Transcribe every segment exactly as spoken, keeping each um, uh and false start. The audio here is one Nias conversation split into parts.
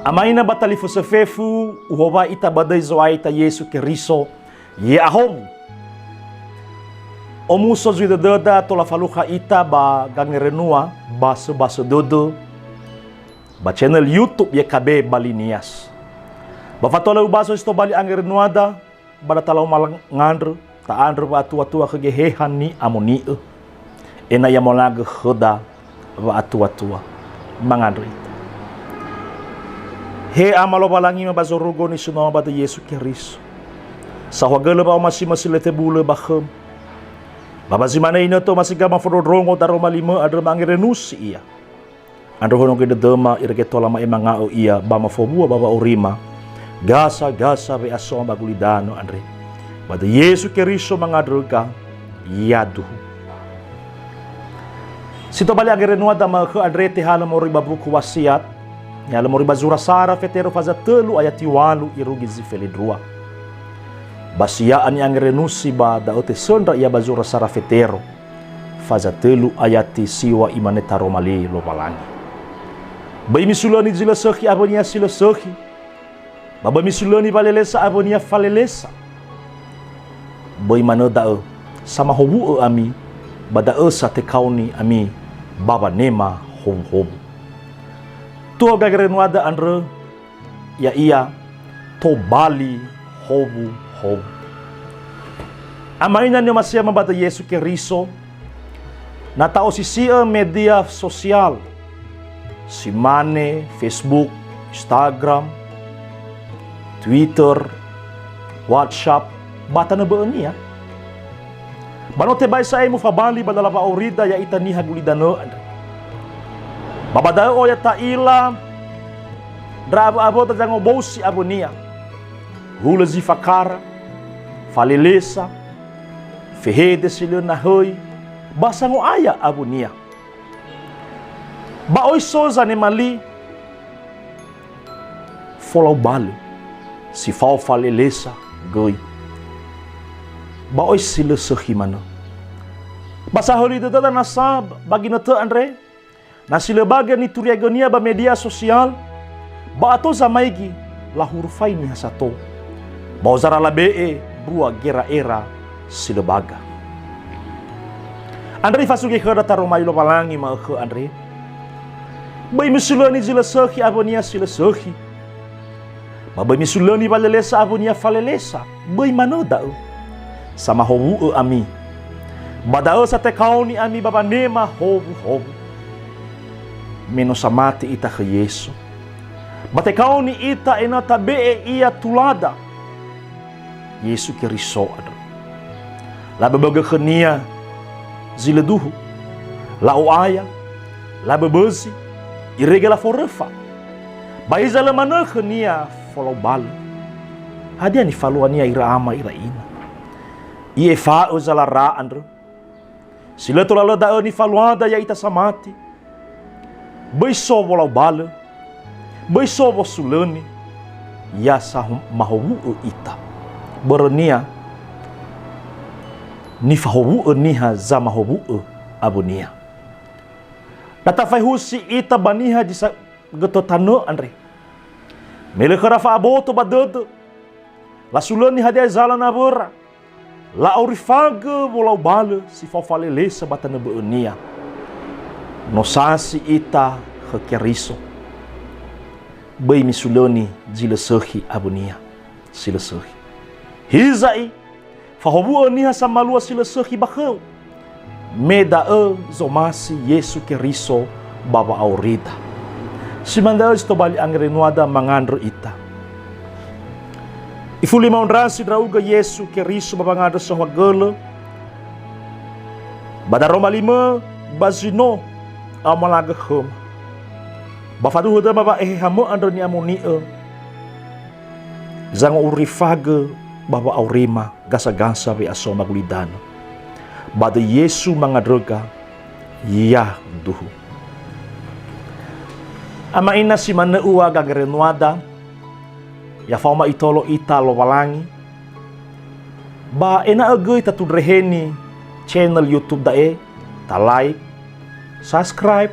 Ama ina ba talifusö fefu, uhowa ita ba döi Zo'aya ita Yesu Keriso, ya'ahowu. Omuso zui dödöda tola falukha ita ba gangerenua basö-basö dödö ba channel YouTube Y K B Bali Nias. Ba fatola ubaso si tobali angerenuada, ba da talau mangandrö, ta'andrö wa'atuatua khö Geheha ni'amoni'ö, ena'ö ia molagö khöda wa'atuatua. Mangandrö ita. He Ama Lowalangima ba zorugo nisunoa ba döi Yesu Keriso. Saohagölö wa'omasi-masi lö tebulö ba khöma. Ba ba zi manö inötö omasi gama fondrondrongo daroma limö andrö mangerenusi ia. Andrö honogö dödöma irege tola ma'emanga'ö ia ba mafowua ba wa'aurima, gasa-gasa we'asoma ba gulidanö andre. Ba döi Yesu Keriso mangandröga, yaduhu. Si tobali angerenuada ma'ökhö andre tehalö moroi ba buku Wasiat, nihalö moroi ba zura sara Fetero faza tölu ayati walu irugi zi felendrua. Ba si ya'a ni'angerenusi ba da'ö tesöndra ia ba zura sara Fetero. Faza tölu ayati siwa imane taroma li Lowalangi. Böi misulöni zi lö sökhi awönia si lö sökhi, ba böi misulöni walelesa awönia falelesa. Böi manö da'ö, samahowu'ö ami, ba da'ö sa tekaoni ami ba wanema howuhowu. Tuho gangerenuada andrö, ya'ia tobali howuhowu. Ama ina ni'omasi'ö ba döi Yesu Keriso, na ta'osisi'ö media sosial, si mane Facebook, Instagram, Twitter, WhatsApp, ba tanö bö'önia. Ba no tebai sa'ae mufabali ba lala wa'aurida ya'ita niha gulidanö andre. Ba ba da'ö oya ta'ila ndra awö-awöda zangobousi awönia. Hulö zi fakara, falelesa, fehede si lö nahöi, ba sango'aya awönia. Ba oi so zanema li, folau balö, si fao falelesa göi. Ba oi si lö sökhi manö. Ba sahöli dödöda nasa ba ginötö andre, na si lö bage nituriagönia ba media sosial, ba ato zamaigi lahurufai niha sato. Ba ozara labe'e mbua gera'era si lö baga. Andrö ifasugi khöda taroma li Lowalangi ma'ökhö andre. Böi misulöni zi lö sökhi awönia si lö sökhi. Ba böi misulöni walelesa awönia falelesa. Böi manö da'ö. Samahowu'ö ami. Ba da'ö sa tekaoni ami ba wanema howuhowu. Me no samati ita khö Yesu. Ba tekaoni ita ena'ö tabe'e ia tulada. Yesu Keriso andrö. Laböbögö khönia zi lö duhu. La'o'aya, laböbözi, irege laforöfa. Ba hiza lö manö khönia folau balö. Hadia nifaluania ira ama ira ina? I'efa'ö zalara andrö. Si lö tola lö da'ö nifaluada ya'ita samati. Böi so wolau balö. Böi so wosulöni. Ya sa mahowu'ö ita. Börönia, nifahowu'ö niha zamahowu'ö awönia. Na tafaehusi ita ba niha zi sagötö tanö andre. Me lö khöra fa'aboto ba dödö. Lasulöni hadia zala nawöra. La'aurifagö wolau balö si fao falelesa ba tanö bö'önia. No sasi ita khö Keriso. Böi misulöni zi lö sökhi awönia. Si lö sökhi. Hiza'i, fahowu'ö niha samalua si lö sökhi ba khöu. Me da'ö zomasi Yesu Keriso ba wa'aurida. Si manö da'ö zi tobali angerenuada mangandrö ita. Ifuli maondrasi ndra'ugö Yesu Keriso ba wangandrö saohagölö, ba daroma limö ba zi no amalagö khöma. Ba faduhu döma wa'ehehamö andrö ni'amoni'ö, zango'urifagö ba wa'aurima. Gasa-gasa we'asoma gulidanö. Ba döi Yesu mangandröga, yaduhu. Ama ina si manö ua gangerenuada, ya faoma itolo ita Lowalangi, ba ena'ö göi tatundreheni channel YouTube da'e, ta like, subscribe,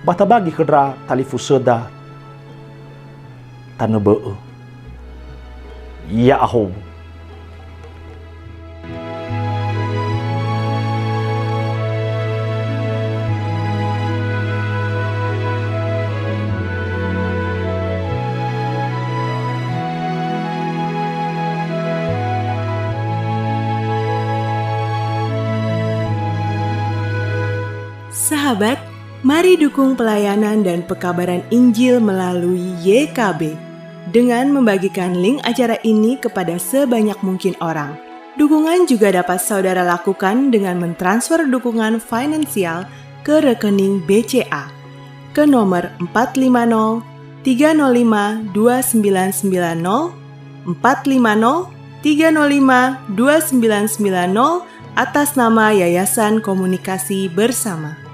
ba tabagi khö ndra talifusöda. tanö bö'ö. Ya'ahowu. Sahabat, mari dukung pelayanan dan pekabaran Injil melalui Y K B dengan membagikan link acara ini kepada sebanyak mungkin orang. Dukungan juga dapat saudara lakukan dengan mentransfer dukungan finansial ke rekening B C A ke nomor empat lima nol tiga nol lima dua sembilan sembilan nol, empat lima nol tiga nol lima dua sembilan sembilan nol, atas nama Yayasan Komunikasi Bersama.